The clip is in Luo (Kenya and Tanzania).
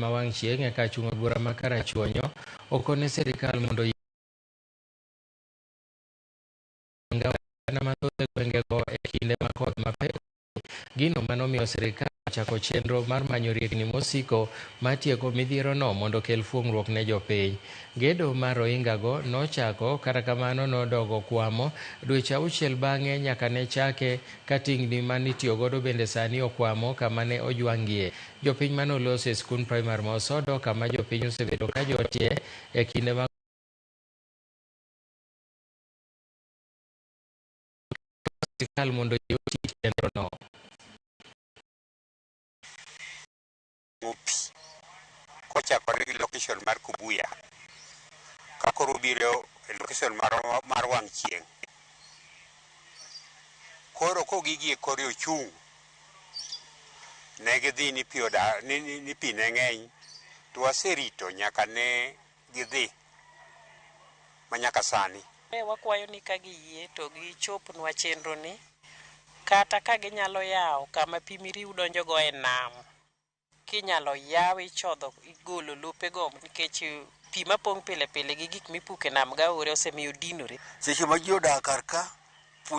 Ma wang' chieng' eka chung' e bura ma Karachuonyo okone sirikal mondo oyie oganda mathoth e gwengego e kinde ma koth mapek. Gino manomiyo sirikal ochako chenro mar manyo riekni mosiko mar tieko midhierono mondo okel fuong'ruok ne jopiny. Gedo mar ohingago nochako kata kamano nodogo kwamo dweche auchiel bang'e nyaka ne chake ka tingni manitiyogodo bende sani okwamo kama ne ojwang'gie. Jopiny mane oloso e skund primar ma Osodo kama jopiny osebedo ka jotie e kinde mag sirkal mondo oyie oti chenrono. Pi kochakore gi location mar Kubuya ka koro obiro e location mar wang' chieng'. Koro kogigi e kore ochung', ne gidhi ni pi oda, ni pi ne ng'eny to waserito nyaka ne gidhi ma nyaka sani. Wakwayo ni ka giyie to gichopnwa chenro ni kata ka ginyalo yawo kama pi Miriu donjogo e nam, kinyalo yaw ichodho igolo lopego nikech pi mapong' pile pile gi gik mipuko e nam gaore osemiyo dinore. Seche ma ji odak kar ka,